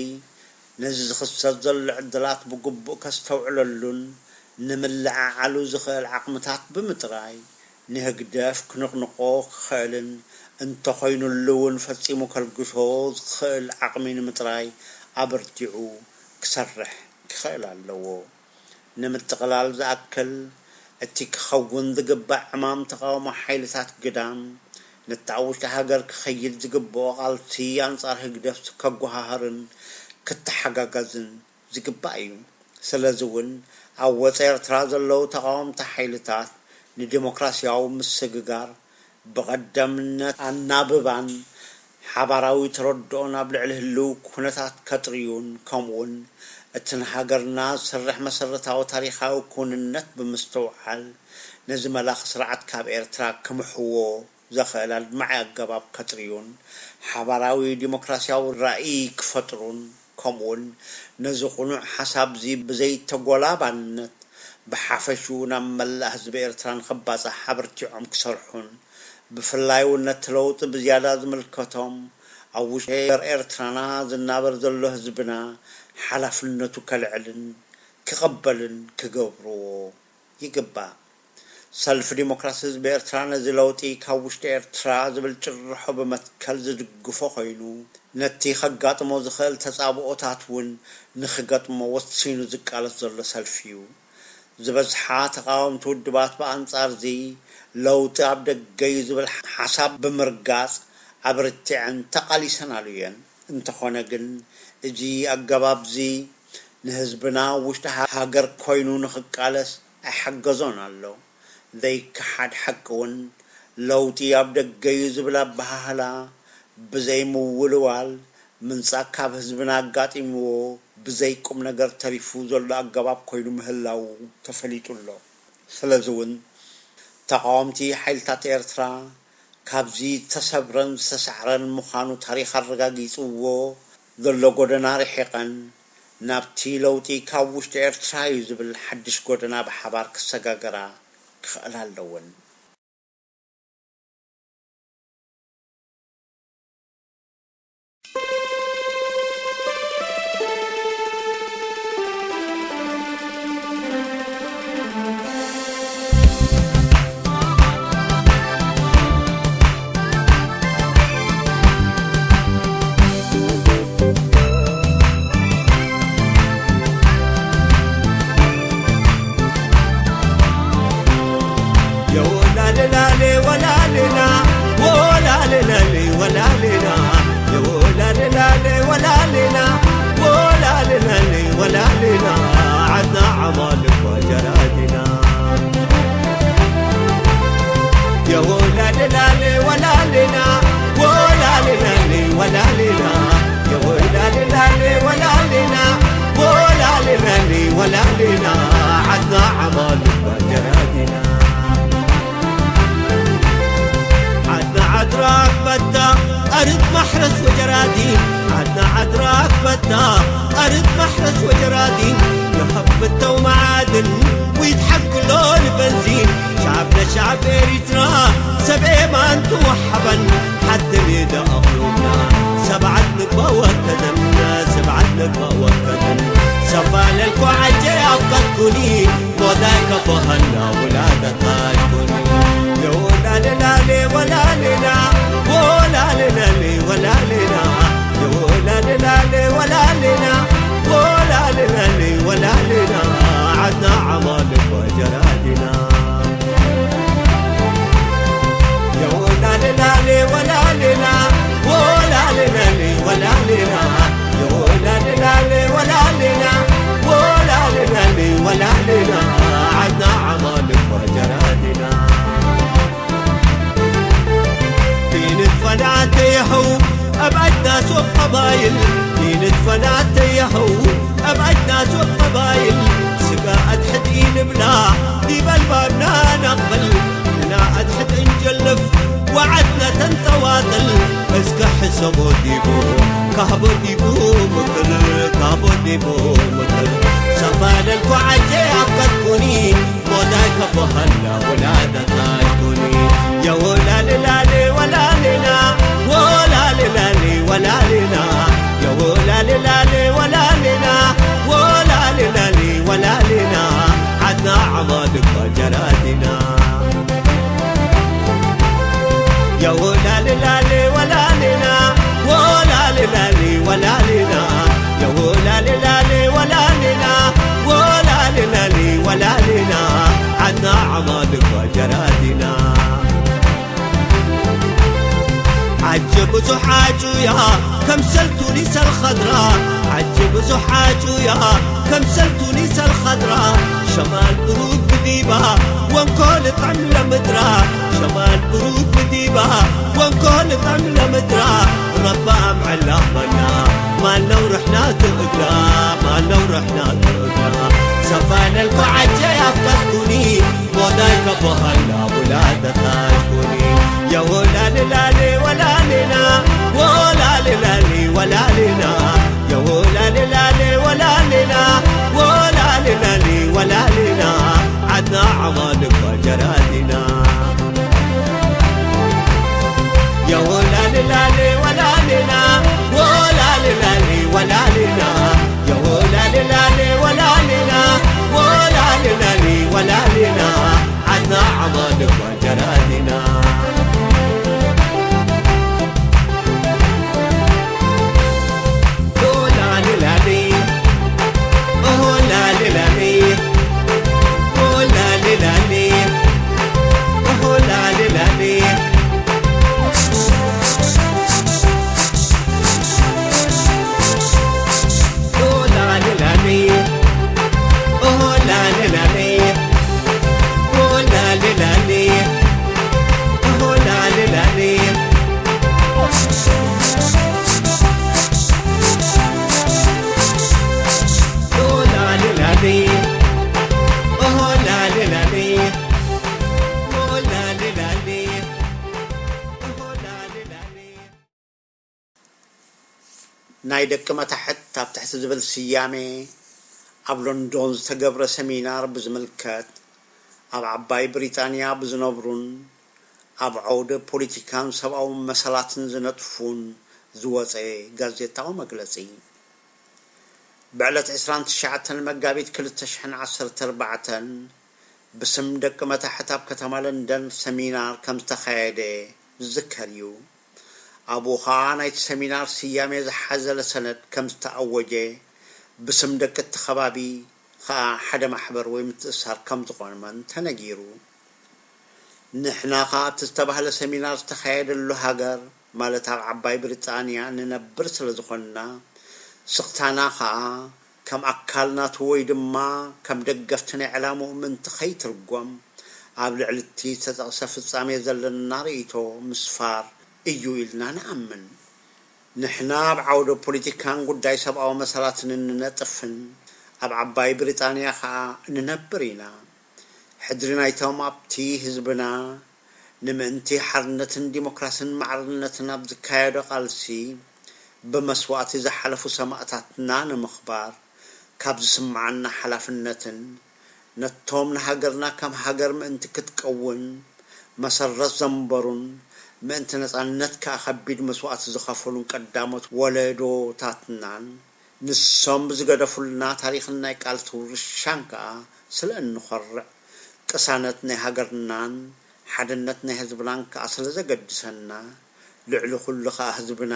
ነዚ ዝኽሰት ዘሎ ዕድላት ብግቡእ ከስተውዕለሉን ንምልዕዓሉ ዝኽእል ዓቕምታት ብምጥራይ ንህግደፍ ክንቕንቖ ክኽእልን እንተኾይኑሉ እውን ፈጺሙ ከልግሶ ዝኽእል ዓቕሚ ንምጥራይ ኣበርቲዑ ክሰርሕ ክኽእል ኣለዎ። ንምጥቕላል ዝኣክል፣ እቲ ክኸውን ዝግባእ ዕማም ተቓውሞ ሓይልታት ግዳም፣ ነቲ ኣብ ውሽጢ ሃገር ክኸይድ ዝግብኦ ቃልሲ ኣንጻር ህግደፍ ከጓሃህርን ክተሓጋገዝን ዝግባእ እዩ። ስለዚ እውን ኣብ ወጻኢ ኤርትራ ዘለዉ ተቓወምቲ ሓይልታት ንዲሞክራስያዊ ምስግጋር ብቐዳምነት ኣናብባን ሓባራዊ ተረድኦን ኣብ ልዕሊ ህልው ኩነታት ከጥርዩን፣ ከምኡውን እቲ ንሃገርና ዝሰርሕ መሰረታዊ ታሪኻዊ ክውንነት ብምስትውዓል፣ ነዚ መላኺ ስርዓት ካብ ኤርትራ ክምሕዎ ዘኽእል ኣድማዒ ኣገባብ ከጥርዩን፣ ሓባራዊ ዲሞክራስያዊ ራእይ ክፈጥሩን፣ ከምኡውን ነዚ ቅኑዕ ሓሳብዚ ብዘይተጎላባነት ብሓፈሽኡ ናብ መላእ ህዝቢ ኤርትራ ንኽባጻሕ ኣበርቲዖም ክሰርሑን፣ ብፍላይ እውን ነቲ ለውጢ ብዝያዳ ዝምልከቶም ኣብ ውሽጢ ኤርትራና ዝናበር ዘሎ ህዝብና ሓላፍነቱ ከልዕልን ክቕበልን ክገብርዎ ይግባእ። ሰልፊ ዲሞክራሲ ህዝቢ ኤርትራ ነዚ ለውጢ ካብ ውሽጢ ኤርትራ ዝብል ጭርሖ ብመትከል ዝድግፎ ኮይኑ፣ ነቲ ከጋጥሞ ዝኽእል ተጻብኦታት እውን ንኽገጥሞ ወሲኑ ዝቃለስ ዘሎ ሰልፊ እዩ። ዝበዝሓ ተቓወምቲ ውድባት ብኣንጻርዚ ለውጢ ኣብ ደገ እዩ ዝብል ሓሳብ ብምርጋጽ ኣበርቲዐን ተቓሊሰናሉ እየን። እንተኾነ ግን፣ እዚ ኣገባብዚ ንህዝብና ኣብ ውሽጢ ሃ-፣ ሃገር ኮይኑ ንኽቃለስ ኣይሓገዞን ኣሎ። ዘይከሓድ ሓቂ እውን፣ ለውጢ ኣብ ደገ እዩ ዝብል ኣበሃህላ ብዘይምውልዋል ምንጻግ ካብ ህዝብና ኣጋጢምዎ ብዘይ ቁም ነገር ተሪፉ ዘሎ ኣገባብ ኮይኑ ምህላዉ ተፈሊጡ ኣሎ። ስለዚ እውን ተቓወምቲ ሓይልታት ኤርትራ ካብዚ ዝተሰብረን ዝተሳዕረን ምዃኑ ታሪኽ ኣረጋጊጽዎ ዘሎ ጎደና ርሒቐን ናብቲ ለውጢ ካብ ውሽጢ ኤርትራ እዩ ዝብል ሓድሽ ጎደና ብሓባር ክሰጋገራ ክኽእላ ኣለወን። ላሌ ወላሌና፣ ወላሌ ላሌ ወላሌና፣ የወላሌ ላሌ ወላሌና፣ ወላሌ ላሌ ወላሌና፣ ዓድና ዓማል እኳ ጀራዲና። የወላሌ ላሌ ወላሌና፣ ወላሌ ላሌ ወላሌና፣ የወላሌ ላሌ ወላሌና፣ ወላሌ ላሌ ወላሌና፣ ዓድና ዓማል እኳ ጀራዲና። ዲንት ፈናተ የኸው ኣብ ኣጅናስ ወቀባይል፣ ዲንት ፈናተ የኸው ኣብ ኣጅናስ ወቀባይል፣ ስጋ ኣድሕድ ኢንብላ ዲብ ኣልባብና ነቕብል፣ ንሕና ኣድሕድ እንጀልፍ ወዓድና ተንጠዋጠል፣ እስከ ሕሰቦ ዲቡ ካህቦ ዲቡ ምክር፣ ካህቦ ዲቡ ምክር፣ ሰፋለልኩ ዓጀ ኣብ ቀጥኩኒ ሞዳይ ከቦሃላ ወላደታ ይኩኒ። የወላሌ ላሌ ወላሌና፣ ወላሌ ላሌ ወላሌና፣ የወላሌ ላሌ ወላሌና፣ ወላሌ ላሌ ወላሌና፣ ዓድና ዓማል እኳ ጀራዲና። የወላሌ ላሌ ወላሌና፣ ወላሌ ላሌ ወላሌና፣ የወላሌ ላሌ ወላሌና፣ ወላሌ ላሌ ወላሌና፣ ዓድና ዓማል እኳ ጀራዲና። ዓጀ ብዙሕ ዓጩያ ከምሰል ቱኒስ ኣልኸድራ፣ ዓጀ ብዙሕ ዓጩያ ከምሰል ቱኒስ ኣልኸድራ፣ ሸማል ብሩድ ብዲባ ወንኮ ልጥዕም ለምድራ፣ ሸማል ብሩድ ብዲባ ወንኮ ልጥዕም ለምድራ፣ ረባ ኣምዐላ መና ማነው ርሕና ትእግራ፣ ማነው ርሕና ትእግራ፣ ሰፋነልኩ ዓጀ ኣፍቀርኩኒ ሞዳይ ከቦሃላ ውላደታ ይኩኒ። የወላሌ ላሌ ወላሌና፣ ወላሌ ላሌ ወላሌና፣ የወላሌ ላሌ ወላሌና፣ ወላሌ ላሌ ወላሌና፣ ዓድና ዓማል እኳ ጀራዲና። የወላሌ ላሌ ወላሌና፣ ወላሌ ላሌ ወላሌና፣ የወላሌ ላሌ ወላሌና፣ ወላሌ ላሌ ወላሌና፣ ዓድና ዓማል እኳ ጀራዲና። ኦ ላሌ ላሌ፣ ኦሆ ላሌ ላሌ፣ ኦ ላሌ ላሌ፣ ኦሆ ላሌ ላሌ። ናይ ደቂ መታሕት ኣብ ትሕቲ ዝብል ስያሜ ኣብ ሎንዶን ዝተገብረ ሰሚናር ብዝምልከት፣ ኣብ ዓባይ ብሪጣንያ ብዝነብሩን ኣብ ዓውደ ፖለቲካን ሰብኣዊ መሰላትን ዝነጥፉን ዝወጸ ጋዜጣዊ መግለጺ። ብዕለት ዕስራን ትሽዓተን መጋቢት ክልተ ሽሕን ዓሰርተ ኣርባዕተን ብስም ደቂ መታሕት ኣብ ከተማ ለንደን ሰሚናር ከም ዝተኻየደ ዝዝከር እዩ። ኣብኡ ኸኣ ናይቲ ሰሚናር ስያሜ ዝሓዘለ ሰነድ ከም ዝተኣወጀ፣ ብስም ደቂ እቲ ከባቢ ኸኣ ሓደ ማሕበር ወይ ምትእስሳር ከም ዝኾነን ተነጊሩ። ንሕና ኸኣ ኣብቲ ዝተባህለ ሰሚናር ዝተኻየደሉ ሃገር፣ ማለት ኣብ ዓባይ ብሪጣንያ ንነብር ስለ ዝኾንና፣ ስኽታና ኸኣ ከም ኣካል ናቱ ወይ ድማ ከም ደገፍቲ ናይ ዕላምኡ ምእንቲ ኸይትርጎም፣ ኣብ ልዕሊ እቲ ዝተጠቕሰ ፍጻሜ ዘለና ርእይቶ ምስፋር እዩ ኢልና ንኣምን። ንሕና ኣብ ዓውደ ፖለቲካን ጉዳይ ሰብኣዊ መሰላትን እንነጥፍን ኣብ ዓባይ ብሪጣንያ ኸኣ እንነብር ኢና። ሕድሪ ናይቶም ኣብቲ ህዝብና ንምእንቲ ሓርነትን ዲሞክራስን ማዕርነትን ኣብ ዝካየዶ ቃልሲ ብመስዋእቲ ዝሓለፉ ሰማእታትና ንምኽባር ካብ ዝስምዓና ሓላፍነትን ነቶም ንሃገርና ከም ሃገር ምእንቲ ክትቀውን መሰረት ዘንበሩን ምእንቲ ነጻነት ከኣ ከቢድ መስዋእቲ ዝኸፈሉን ቀዳሞት ወለዶታትናን ንሶም ብዝገደፉልና ታሪኽን ናይ ቃልሲ ውርሻን ከኣ ስለ እንኾርዕ፣ ቅሳነት ናይ ሃገርናን ሓድነት ናይ ህዝብናን ከኣ ስለ ዘገድሰና፣ ልዕሊ ኩሉ ከኣ ህዝብና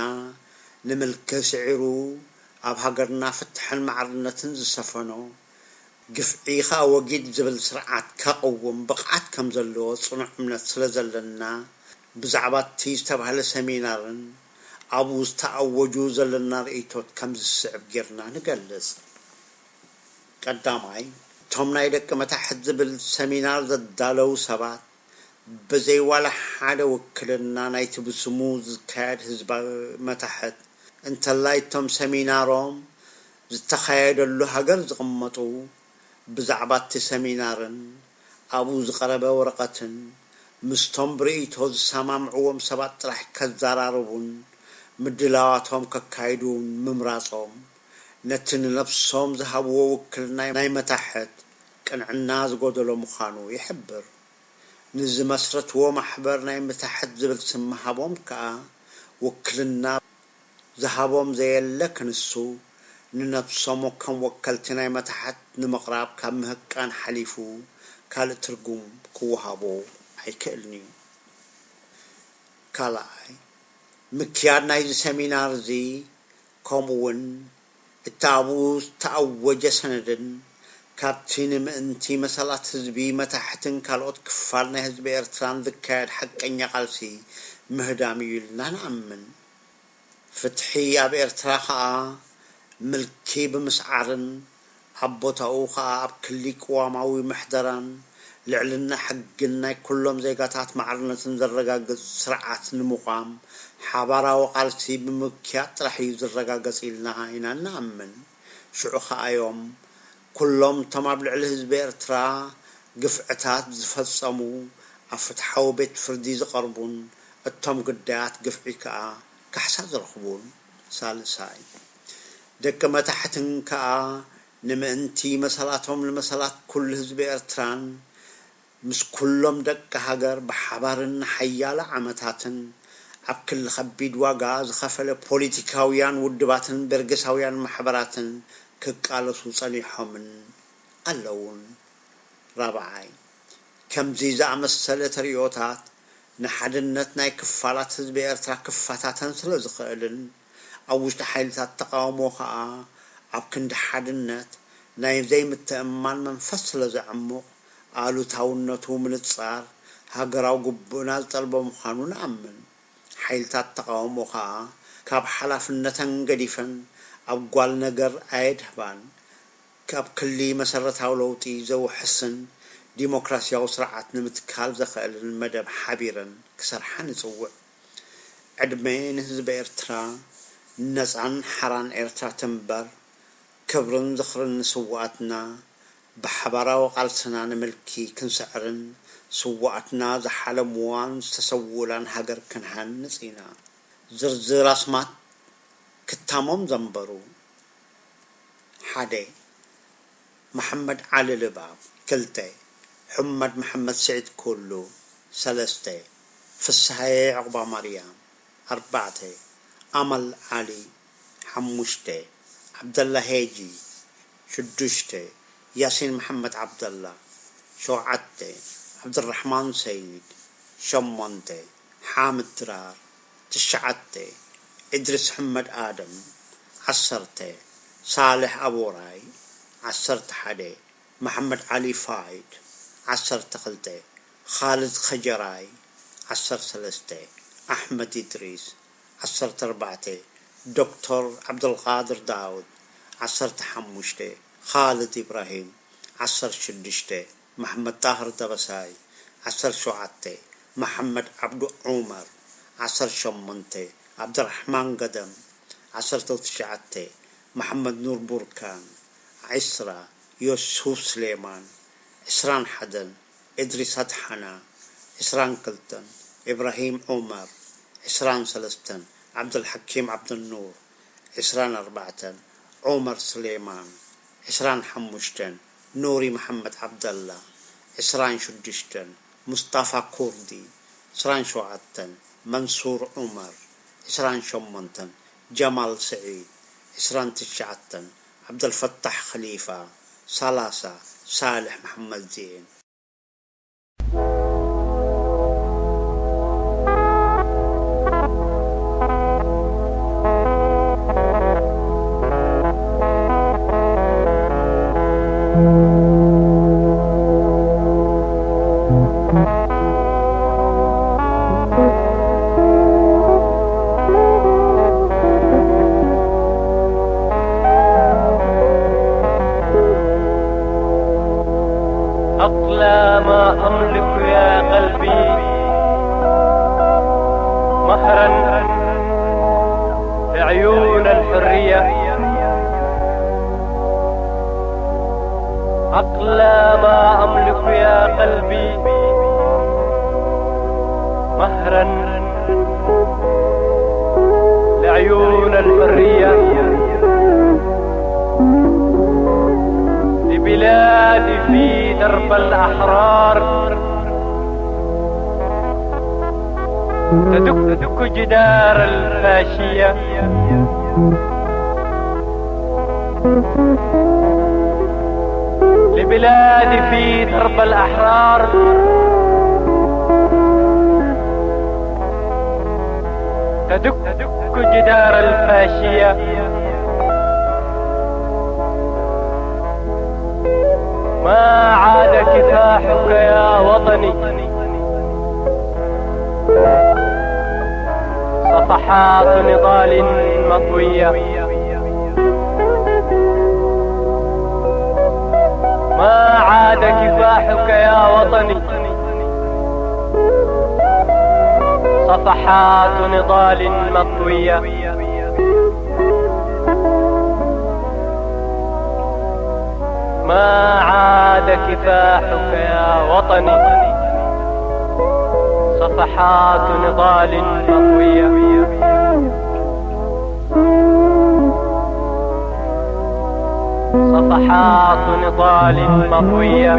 ንምልኪ ስዒሩ ኣብ ሃገርና ፍትሕን ማዕርነትን ዝሰፈኖ፣ ግፍዒ ከኣ ወጊድ ዝብል ስርዓት ከቕውም ብቕዓት ከም ዘለዎ ጽኑዕ እምነት ስለ ዘለና፣ ብዛዕባ እቲ ዝተባህለ ሰሚናርን ኣብኡ ዝተኣወጁ ዘለና ርእይቶት ከም ዝስዕብ ጌርና ንገልጽ። ቀዳማይ፣ እቶም ናይ ደቂ መታሕት ዝብል ሰሚናር ዘዳለዉ ሰባት፣ ብዘይ ዋላ ሓደ ውክልና ናይቲ ብስሙ ዝካየድ ህዝባዊ መታሕት፣ እንተላይ እቶም ሰሚናሮም ዝተኻየደሉ ሃገር ዝቕመጡ፣ ብዛዕባ እቲ ሰሚናርን ኣብኡ ዝቐረበ ወረቐትን ምስቶም ብርእይቶ ዝሰማምዕዎም ሰባት ጥራሕ ከዘራርቡን ምድላዋቶም ከካይዱን ምምራጾም፣ ነቲ ንነብሶም ዝሃብዎ ውክልና ናይ መታሕት ቅንዕና ዝጎደሎ ምዃኑ ይሕብር። ንዝመስረትዎ ማሕበር ናይ መታሕት ዝብል ስም ምሃቦም ከኣ፣ ውክልና ዝሃቦም ዘየለ ክንሱ፣ ንነብሶም ከም ወከልቲ ናይ መታሕት ንምቕራብ ካብ ምህቃን ሓሊፉ ካልእ ትርጉም ክወሃቦ ኣይክእልን እዩ። ካልኣይ፣ ምክያድ ናይዚ ሰሚናር እዚ፣ ከምኡውን እቲ ኣብኡ ዝተኣወጀ ሰነድን፣ ካብቲ ንምእንቲ መሰላት ህዝቢ መታሕትን ካልኦት ክፋል ናይ ህዝቢ ኤርትራን ዝካየድ ሓቀኛ ቃልሲ ምህዳም እዩ ኢልና ንኣምን። ፍትሒ ኣብ ኤርትራ ከኣ ምልኪ ብምስዓርን፣ ኣብ ቦታኡ ከኣ ኣብ ክሊ ቅዋማዊ ምሕደራን ልዕልና ሕግን ናይ ኩሎም ዜጋታት ማዕርነትን ዘረጋግጽ ስርዓት ንምቋም ሓባራዊ ቃልሲ ብምክያድ ጥራሕ እዩ ዝረጋገጽ ኢልና ኢና እንኣምን። ሽዑ ከኣ እዮም ኩሎም እቶም ኣብ ልዕሊ ህዝቢ ኤርትራ ግፍዕታት ዝፈጸሙ ኣብ ፍትሓዊ ቤት ፍርዲ ዝቐርቡን እቶም ግዳያት ግፍዒ ከኣ ካሕሳ ዝረኽቡን። ሳልሳይ፣ ደቂ መታሕትን ከኣ ንምእንቲ መሰላቶም ንመሰላት ኩሉ ህዝቢ ኤርትራን ምስ ኩሎም ደቂ ሃገር ብሓባርን ንሓያሎ ዓመታትን ኣብ ክሊ ከቢድ ዋጋ ዝኸፈለ ፖሊቲካውያን ውድባትን በርጌሳውያን ማሕበራትን ክቃለሱ ጸኒሖምን ኣለዉን። ራብዓይ፣ ከምዚ ዝኣመሰለ ተርእዮታት ንሓድነት ናይ ክፋላት ህዝቢ ኤርትራ ክፈታተን ስለ ዝኽእልን፣ ኣብ ውሽጢ ሓይልታት ተቃውሞ ከኣ ኣብ ክንዲ ሓድነት ናይ ዘይምትእምማን መንፈስ ስለ ዘዕሙቕ፣ ኣሉታውነቱ ምንጻር ሃገራዊ ግቡእና ዝጠልቦ ምዃኑ ንኣምን። ሓይልታት ተቃውሞ ከኣ ካብ ሓላፍነተን ገዲፈን ኣብ ጓል ነገር ኣየድህባን፣ ካብ ክሊ መሰረታዊ ለውጢ ዘውሕስን ዲሞክራስያዊ ስርዓት ንምትካል ዘኽእልን መደብ ሓቢረን ክሰርሓ ንጽውዕ። ዕድመ ንህዝቢ ኤርትራ፣ ነጻን ሓራን ኤርትራ ትንበር። ክብርን ዝኽርን ንስውኣትና። ብሓባራዊ ቃልስና ንምልኪ ክንስዕርን ስውኣትና ዝሓለምዋን ዝተሰውኡላን ሃገር ክንሃንጽ ኢና። ዝርዝር ኣስማት ክታሞም ዘንበሩ። ሓደ፣ መሓመድ ዓሊ ልባብ። ክልተ፣ ሑመድ መሓመድ ስዒድ ኩሉ። ሰለስተ፣ ፍስሃየ ዕቑባማርያም። ኣርባዕተ፣ ኣማል ዓሊ። ሓሙሽተ፣ ዓብደላ ሄጂ። ሽዱሽተ፣ ያሲን መሓመድ ዓብደላ። ሸውዓተ፣ ዓብድራሕማን ሰይድ። ሸሞንተ፣ ሓምድ ድራር። ትሽዓተ፣ እድሪስ ሕመድ ኣደም። ዓሰርተ፣ ሳልሕ ኣቦራይ። ዓሰርተ ሓደ፣ መሓመድ ዓሊ ፋይድ። ዓሰርተ ክልተ፣ ኻልድ ኸጀራይ። ዓሰርተ ሰለስተ፣ ኣሕመድ ኢድሪስ። ዓሰርተ ኣርባዕተ፣ ዶክተር ዓብደልቃድር ዳውድ። ዓሰርተ ሓሙሽተ፣ ኻልድ ኢብራሂም። ዓሰርተ ሽዱሽተ፣ መሓመድ ጣህር ደበሳይ። ዓሰርተ ሸውዓተ፣ መሓመድ ዓብዱ ዑመር። ዓሰርተ ሸሞንተ፣ ዓብደራሕማን ገደም። ዓሰርተ ትሽዓተ፣ መሓመድ ኑር ቡርካን። ዕስራ፣ ዮሱፍ ስሌማን። ዕስራን ሓደን፣ እድሪስ ኣድሓና። ዕስራን ክልተን፣ ኢብራሂም ዑመር። ዕስራን ሰለስተን፣ ዓብደልሓኪም ዓብደኑር። ዕስራን ኣርባዕተን፣ ዑመር ስሌማን። ዕስራን ሓሙሽተን፣ ኑሪ መሓመድ ዓብደላ። ዕስራን ሽዱሽተን፣ ሙስጣፋ ኩርዲ። ዕስራን ሸውዓተን፣ መንሱር ዑመር። ዕስራን ሸሞንተን፣ ጀማል ስዒድ። ዕስራን ትሽዓተን፣ ዓብደልፈታሕ ኸሊፋ። ሰላሳ፣ ሳልሕ መሓመድ ዜን። لا، ما أملك يا قلبي مهرا لعيون الحرية. أقلى ما أملك يا قلبي مهرا لعيون الحرية، لبلادي في درب الأحرار تدك جدار الفاشية، لبلادي في درب الأحرار تدك جدار الفاشية. ما عاد كفاحك يا وطني صفحات نضال مطوية. ما عاد كفاحك يا وطني صفحات نضال مطوية. ما عاد كفاحك يا وطني صفحات نضال مطوية. صفحات نضال مطوية.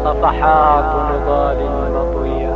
صفحات نضال مطوية.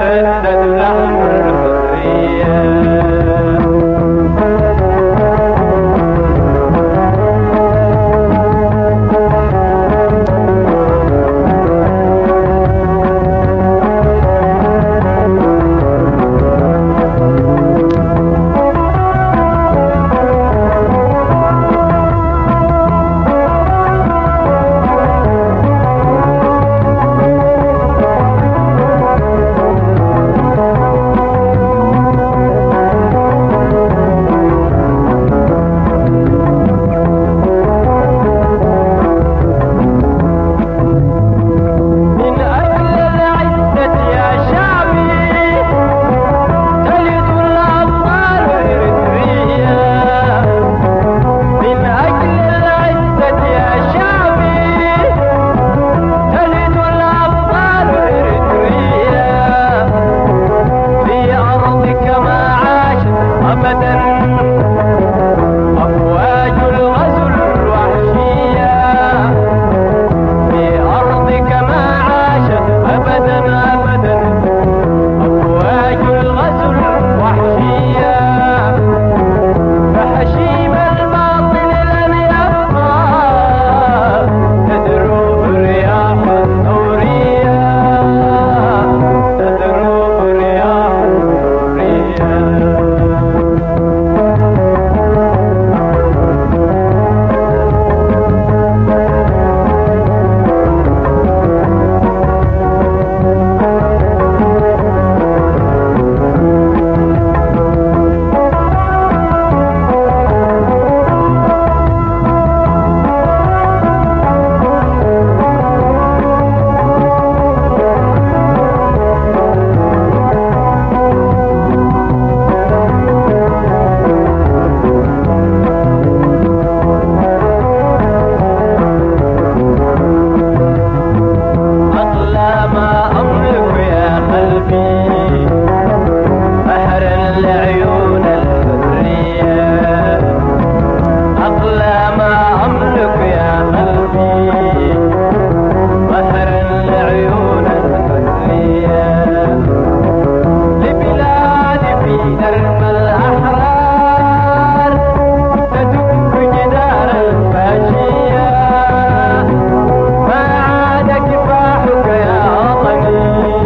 تتلحم الحرية. من أجل العزة يا شعبي تلد الأبطال إريتريا. من أجل العزة يا شعبي تلد الأبطال إريتريا. في أرضك ما عاشت أبدا أفواج الغزو الوحشية. في أرضك ما عاشت أبدا، أبدا أفواج الغزو الوحشية. فحشيم الباطل لن يبقى تدروب الرياح الثورية. تدروب الرياح الثورية. أغلى ما أملك يا قلبي بحرا لعيون الحرية. أغلى ما أملك يا قلبي بحرا لعيون الحرية. لبلادي في درب الأحرار تدك جدار الفاشية. ما عاد كفاحك يا وطني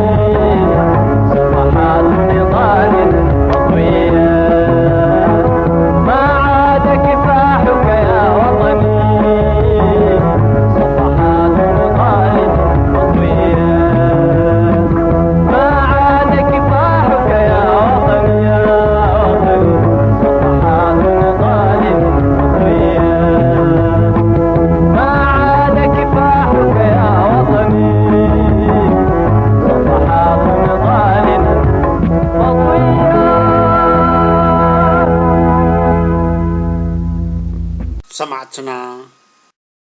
صفحات نضال مطوية. ما عاد كفاحك يا وطني صفحات نضال مطوية. ما عاد كفاحك يا وطني، يا وطني صفحات نضال مطوية. ما عاد كفاحك يا وطني صفحات نضال مطوية. ሰማዕትና